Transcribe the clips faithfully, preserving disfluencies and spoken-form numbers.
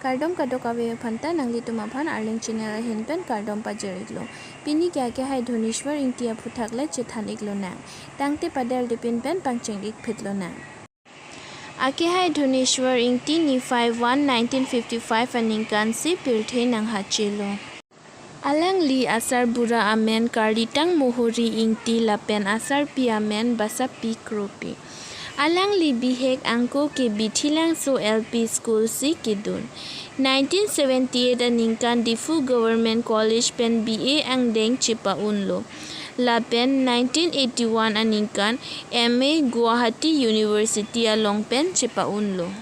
Kardom kadokave aphanta, nanglitum aphan Arleng channel ahin pen kardom pajir-iklo. Pini ke akehai Dhoneshwar Ingti aphuthak le chethan-iklonang. Tangte padel dipin pen pangcheng-ikphitlonang. Akehai Dhoneshwar Ingti niphai one nineteen fifty-five aningkan si pirthe nanghachelo. Alangli asarbura amen Karlitang Mohori Ingti lapen asarpi amen Basapi Kropi. Alangli bihek angko ke Bithilangso L P School si kedun. Nineteen seventy-eight aningkan Diphu Government College pen B A angdeng chepa-unlo. Lapen nineteen eighty-one aningkan M A Guwahati University along pen chepa-unlo.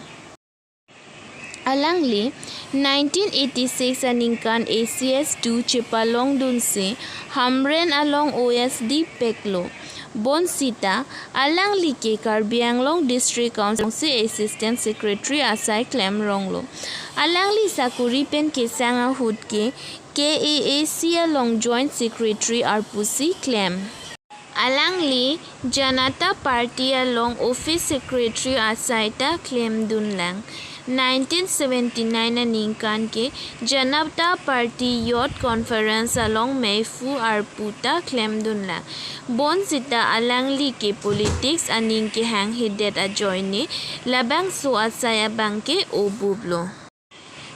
Alangli nineteen eighty-six aningkan A C S two chepalongdunsi Hamren along O S D peklo. Bonsita alangli ke Karbi Anglong District Council si Assistant Secretary asai klemronglo. Alangli sakori pen kesang ahut ke K A A C along Joint Secretary arpu si klem. Alangli Janata Party along Office Secretary asai ta klemdunlang. Nineteen seventy-nine aningkan ke Janata Party Youth Conference along meiphu arpu ta klemdunlang. Bonsita alangli ke politics aning kehanghedet ajoine labangso asai abang ke obublo.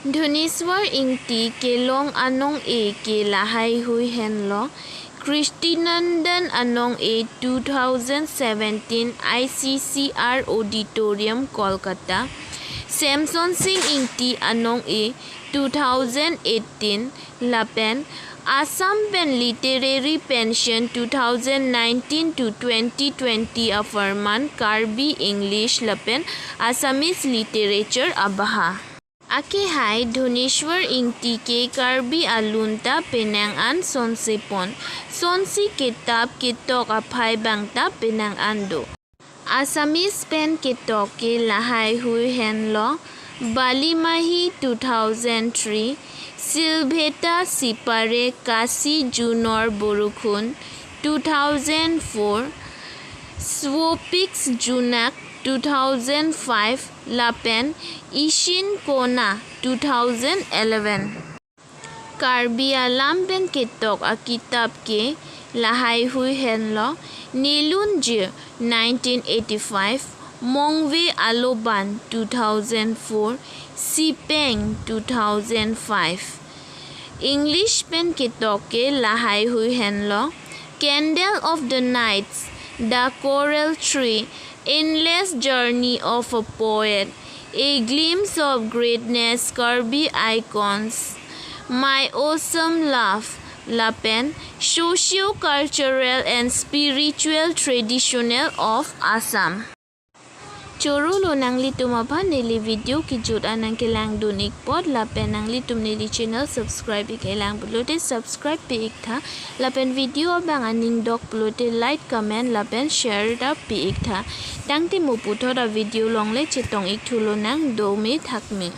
Dhoneshwar Ingti kelong anong-e ke lahaihui henlo: Krishnandan Anong-e, two thousand seventeen, I C C R Auditorium, Kolkata; Semson Sing Ingti Anong-e, two thousand eighteen, lapen Assam pen Literary Pension two thousand nineteen to twenty twenty apharman Karbi English lapen Assamese Literature abaha. Akehai Dhoneshwar Ingti ke Karbi alun ta penang an sonsepon, sonsi kitap ketok aphai bang ta penang an do. Assamese pen ketok ke lahaihui henlo: Balimahi, two thousand three; Silbheta Sipare Kasi Junor Borukhun, two thousand four; Swopik Junak, two thousand five, lapen Ishin Kona, two thousand eleven. Karbi alam pen ketok akitap ke lahaihui henlo: Nelunjir, nineteen eighty-five; Mongve Aloban, two thousand four; Sipeng, two thousand five. English pen ketok ke lahaihui henlo: Candle of the Nights, The Coral Tree, Endless Journey of a Poet, A Glimpse of Greatness, Karbi Icons, My Awesome Love, lapen Socio-Cultural and Spiritual Traditional of Assam. Chorolo nanglitum aphan neli video kejut an nangkelangdun-ik apot, lapen nanglitum neli channel subscribe-ik-elang pulote subscribe pi-ik tha, lapen video abang aning dok pulote like, comment lapen share ta pi-ik tha. Tangte mo puthot avideo along le chetong-ikthu lonang, dome thakme.